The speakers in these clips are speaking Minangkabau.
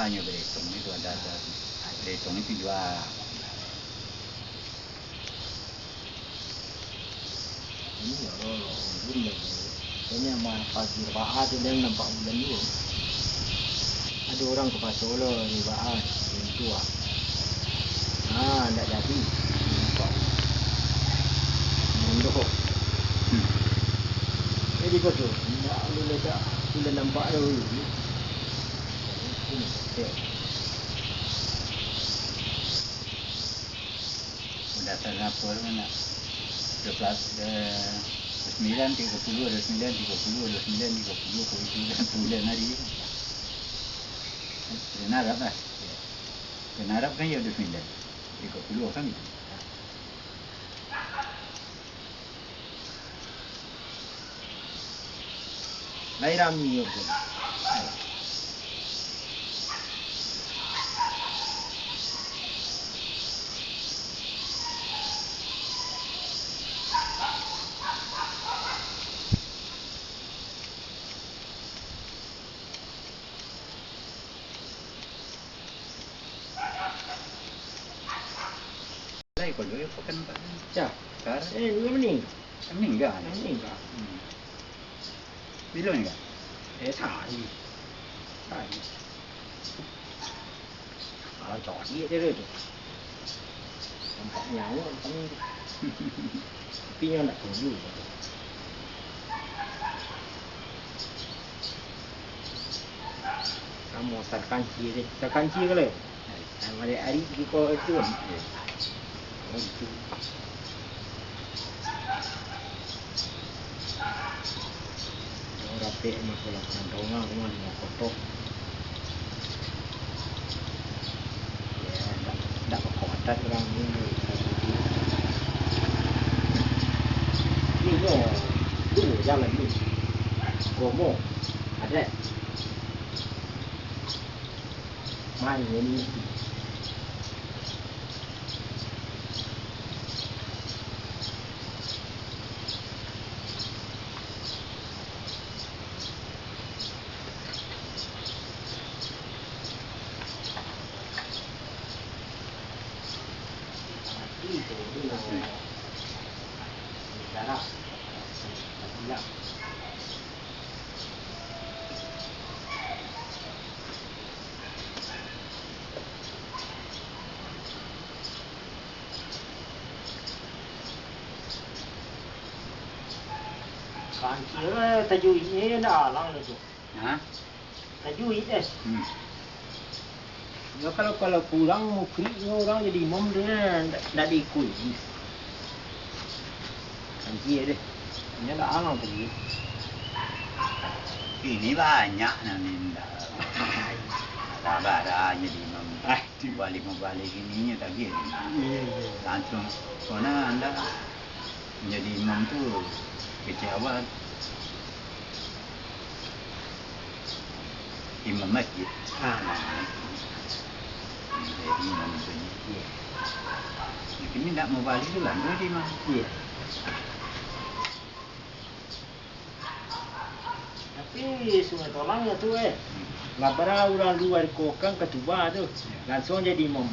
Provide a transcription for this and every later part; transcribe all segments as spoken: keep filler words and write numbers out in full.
Hanyo berhitung itu ada, ada berhitung itu jua. Iyo, ulun lagi. Kayaknya ma-, pagi baa tu den nampak bulan tu. Ado urang ka paso lo di baa, pintu ah. Ah, ndak jadi. Nampak. Mundur. Hmm. Jadi kau tu, ndak ulun ledak, ulun nampak tu. Ini, ya. Udah salah apa tu nak? Dua belas, eh, dua sembilan, tiga puluh, dua sembilan, tiga puluh, dua sembilan, tiga puluh, kau itu dah bulan hari. Kena Arab lah. Kena Arab kan ya dua sembilan, tiga puluh kan. Lai rami yo, bro. Lai ko dulu, pakan empat ni. Ya. Sekarang. Eh, dia meninggal. Meninggal. Meninggal. Hmm. Bilo meninggal? Eh, sahari. Sahari. Ah, cari dia tu. Nampak nyawa macam ni. Tapi nyo ndak tunjuk. Kamu takanci deh, takanci kalau. Yang ada ari di ko itu. Oh, itu. Rapek mah kalau kantong mah, rumah di kotor. Ya, ndak, ndak bakodat urang ni. Ni, no, tu jalan ni. Komo, ada. Mari, ini. Kancil, eh, tajuik ni ndak alang lah tu. Ha? Tajuik, eh. Hmm. Yo, kalau, kalau kurang mukrik nyo urang jadi imam tu, eh, ndak, ndak diikuik. Kancil deh. Nyo ndak alang tajuik. Ini banyak nan indak. Sabar dah jadi imam. Ah. Balik-balik ini nyo tadi. Iya, iya. Langsung, soalnya anda jadi imam tu kecil awal. Imam masjid. Ah. Jadi imam masjid. Iya. Ini ndak mau balik tu lah, jadi imam. Iya. Tapi Sungai Tolang yo tu, eh. Lah bara urang luar ko kan katuba tu. Langsung jadi imam.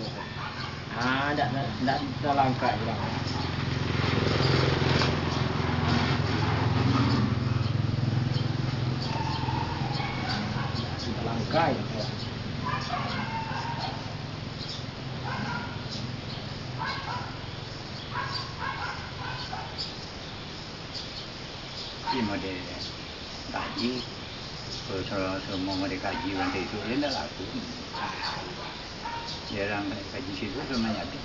Ah, ndak, ndak, ndak talangkah urang. Talangkah yo. Imo de kaji, kalau samo mode kaji urang tu, dia ndak laku. Dia urang kaji situ tu manyabik.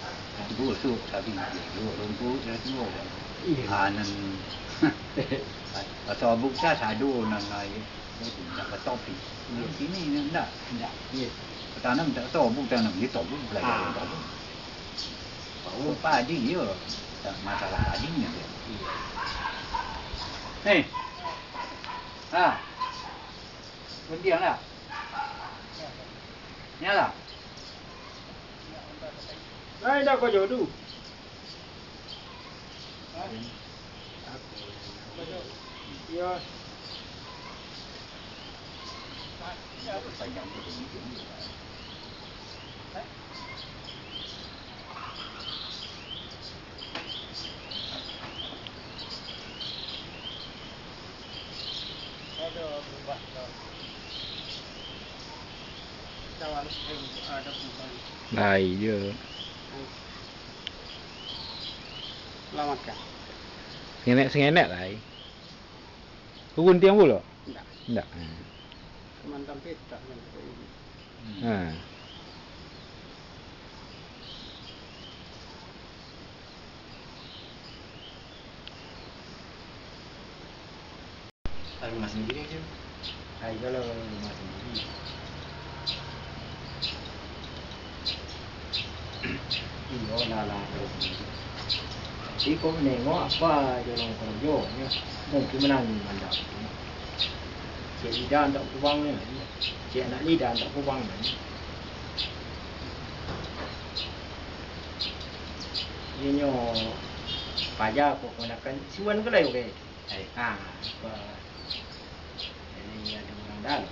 Busuk tapi dia duduk rumpuik dah tua dah. Iya. Ah, nan, atau buksa sado nan lain. Ndak batopi. Iya. Kini ndak. Ndak. Iya. Tanam tak tahu, bu tanam dia tahu, bu belajar Ah. tahu. Tahu padi yo. Tak masalah padi ni dia. Iya. Eh. Ha. Berhenti dah. Ni lah. Nah, indak kau jodoh. Iya. Lai jo. Selamatkan. Sengenek-sengenek lai. Kau guntiang pulo? Ndak. Ndak. Hmm. Cuman sampai tak sampai ini. Hmm. Ha. Rumah sendiri je. Ai, kalau rumah sendiri. Iyo lah, lah, kalau sendiri. Tapi kok manengok apa je urang karajo, nyo mungkin manangih mandang. Cek lidah antak kubang nyo. Cek anak lidah antak kubang nyo. Inyo paja kok mandakan siwan ke lai, oke. Ai. Ha, apa? Jadi, ado urang dalam.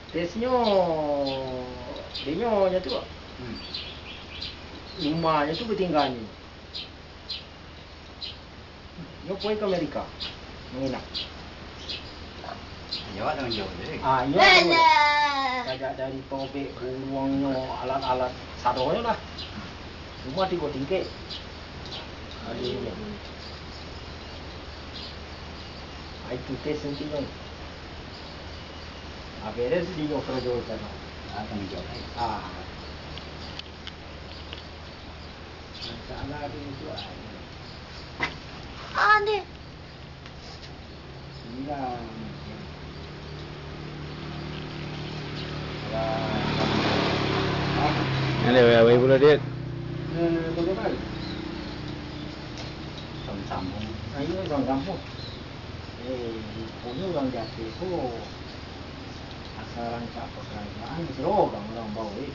Tesnyo, dinyo nyo tu, hmm, rumahnyo tu batingganyo. Nyo pai ka Amerika, manginap. Nyo awak tangguang jawab tadi. Ah, iyo, iyo. Sajak dari tobek, buruangnyo, alat-alat sadonyo lah. Rumah tigo tingkek. Aduh. Ai, tu tes nanti, Bang. Ah, beres di nyo karajo di sana. Ah, tangguang jawab. Ah. Masalah tu itu, ah. Ah, ni. Ada, ada, ada pulo, Dit. Eh, bagaimana? Sambung. Ah, iyo, sambung. Eh, punyo urang Jati ko, asa rancak pakarajaan, siro urang, urang bau, eh.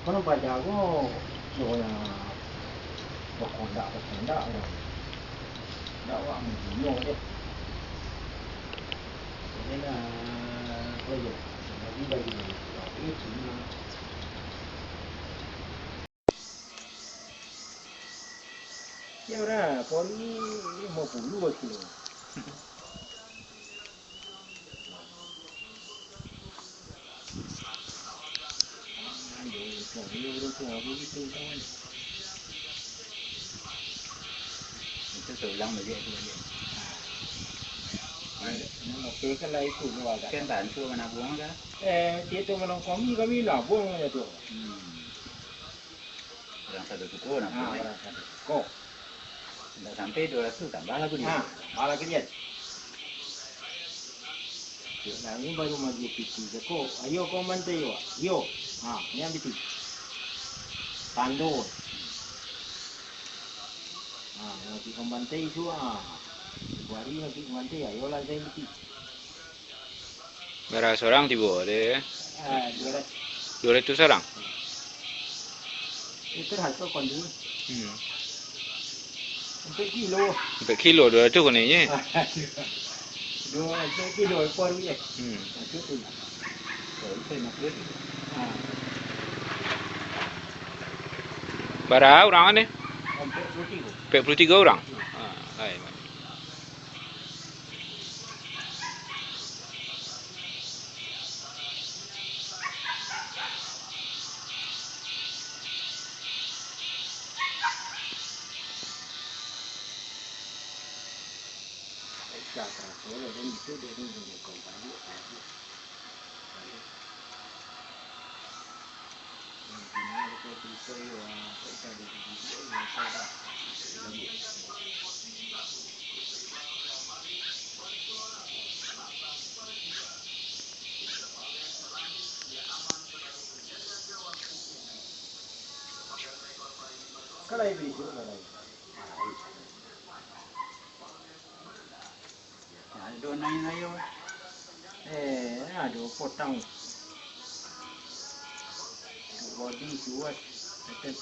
Kono paja ko, iyo, nyo bakondak-bakondak, urang. Ndak awak mungkin je. Jadi, nah, oh, iyo, bagi-bagi, itu, nah. Yo lah, poli limo puluah kilo. Itu seorang balik tu balik. Nah, oke kan lah itu lo agak. Kan tantu manabuang kan? Eh, itu malam kami, kami nabuang aja tu. Hmm. Urang sado suko, nah, urang sado suko. Indak sampai duo ratuih, tambah lah ko dia. Ha, tambah lah ko dia. Yo, nah, ini baru maju piti je ko. Ayo ko mantai, Wak. Yo. Ha, ni ang piti. Tando. Ha, nanti ko mantai tu, ha. Dua hari nanti ko mantai, ayo lah saya piti. Bara surang tibo deh? Ah, dua ratus. Dua ratus surang? Itu harga kondisi. Hmm. Ampek kilo. Ampek kilo, dua ratus kononyo. Dua ratus kilo, ekor je. Hmm. Itu tu. Itu lima puluh ribu. Ah. Bara urang ni? Ampek puluh tigo. Ampek puluh tigo urang? Hmm. Ah, lain. Kalau ibu itu, kalau ibu. Ado nain ayo. Eh, ado potang. Bodi kuat. Betul.